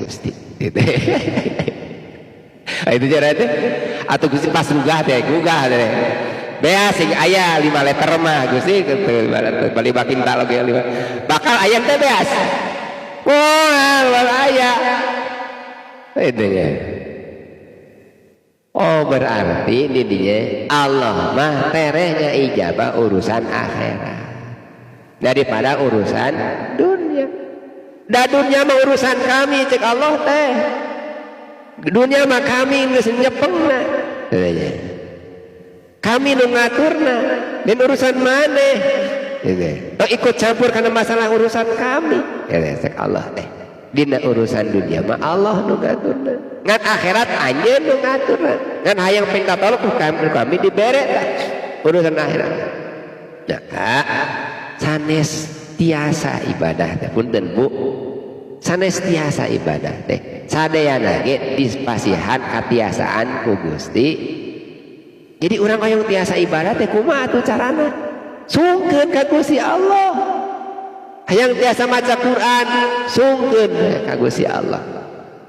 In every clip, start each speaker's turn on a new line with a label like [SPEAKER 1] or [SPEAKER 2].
[SPEAKER 1] Gusti. Gitu. Itu cara teh. Atau Gusti pas gugah teh, gugah teh. Bea sing aya 5 liter mah Gusti gitu, 5 liter. Bali bakin tak lagi 5. Bakal ayam teh beas. Wah, moal aya. Itu ya. Oh berarti didinya Allah mah terehnya ijabah urusan akhirat daripada urusan dunia. Da dunia mah urusan kami cek Allah teh. Dunia mah kami geus nyepengna. Kami nu ngaturna dan urusan maneh. Gitu. Oh, ikut campur karena masalah urusan kami. Gitu, cek Allah teh. Dina urusan dunia mah Allah nu ngaturna. Ngan akhirat anjeun nu ngaturna. Ngan hayang ping katolok ku kami, kami dibere tah urusan akhirat. Nah, sanes tiasa ibadah teh punten Bu. Sanes tiasa ibadah teh. Sadayana ge dipasihan katiasaan ku Gusti. Jadi urang hoyong tiasa ibadah teh kumaha atuh carana? Sungkeun ka Gusti Allah. Hayang tiasa maca Quran, sungkeun ka Gusti Allah.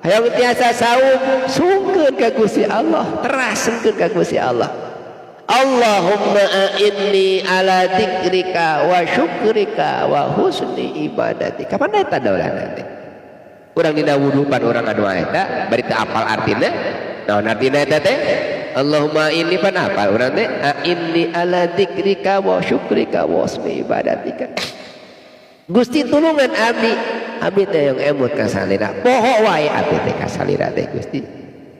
[SPEAKER 1] Hayang tiasa saum, sungkeun ka Gusti Allah. Teras sungkeun ka Gusti Allah. Allahumma a'inni ala dzikrika wa syukrika wa husni ibadatika. Kapan eta daulana teh? Urang dina wudu pan urang ngadoa eta, bari teu apal artina. Naon artina eta teh? Allahumma inni pan apal urang teh, a'inni ala dzikrika wa syukrika wa husni ibadatika. Gusti tulungan abdi, abdi teh yang emut ka salira. Poho wae abdi teh ka salira teh Gusti.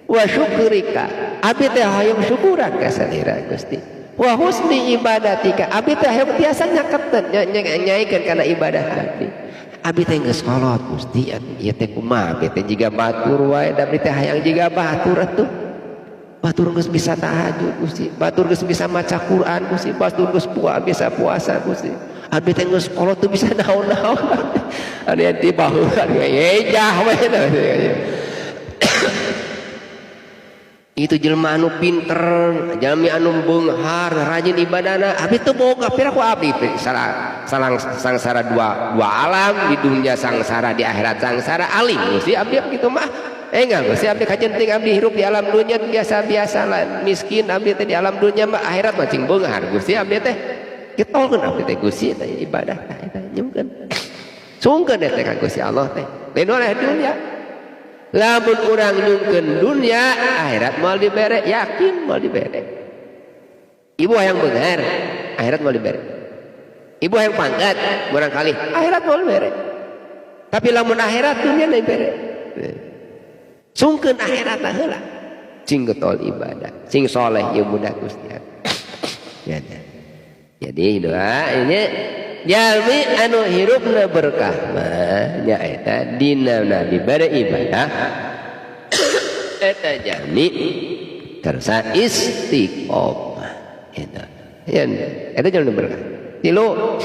[SPEAKER 1] Wa syukrika, abdi teh hoyong syukuran ka salira Gusti. Wa husni ibadatika, abdi teh hoyong tiasa nyaketeun nyaikeun kana ibadah abdi. Abdi teh geus kolot Gusti, ieu teh kumaha abdi teh jiga batur wae, da abdi teh hayang jiga batur atuh. Batur geus bisa tahajud Gusti, batur geus bisa maca Quran Gusti, batur geus bisa puasa Gusti. Abdi teh geus kolot teu bisa naon-naon. Anu di bahuan ejah we. Itu jelema anu pinter, jalmi anu beunghar, rajin ibadahna, abdi teu boga pira ku abdi salah salang sangsara dua alam, di dunia sangsara, di akhirat sangsara, alim Gusti abdi kitu mah. Enggak Gusti abdi kajenting abdi hirup di alam dunia biasa-biasa lah, miskin abdi teh di alam dunia mah, akhirat mah cing beunghar Gusti abdi teh. Kitolkeun abdi teh Gusti teh ibadah tah eta nyungkeun. Sungkeun teh ka Gusti Allah teh. Lain oleh dunia. Lamun urang nyungkeun dunia, akhirat moal dibere, yakin moal dibere. Ibu hayang beunghar, akhirat moal dibere. Ibu hayang pangkat barangkali, akhirat moal dibere. Tapi lamun akhirat dunia dibere. Sungkeun akhirat heula. Cing getol ibadah, cing soleh ieu budak Gusti. Ya, ya. Jadi doa ini jalmi anu hirupna berkah mah nyaeta dina nabi bare ibadah eta jalmi kersa istiqomah eta. Ya, eta jalmi berkah. Tilu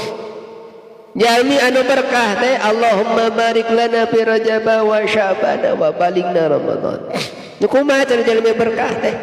[SPEAKER 1] jalmi anu berkah teh Allahumma barik lana fi Rajab wa Sya'ban wa balighna Ramadan. Nu kumaha cara jalmi berkah teh?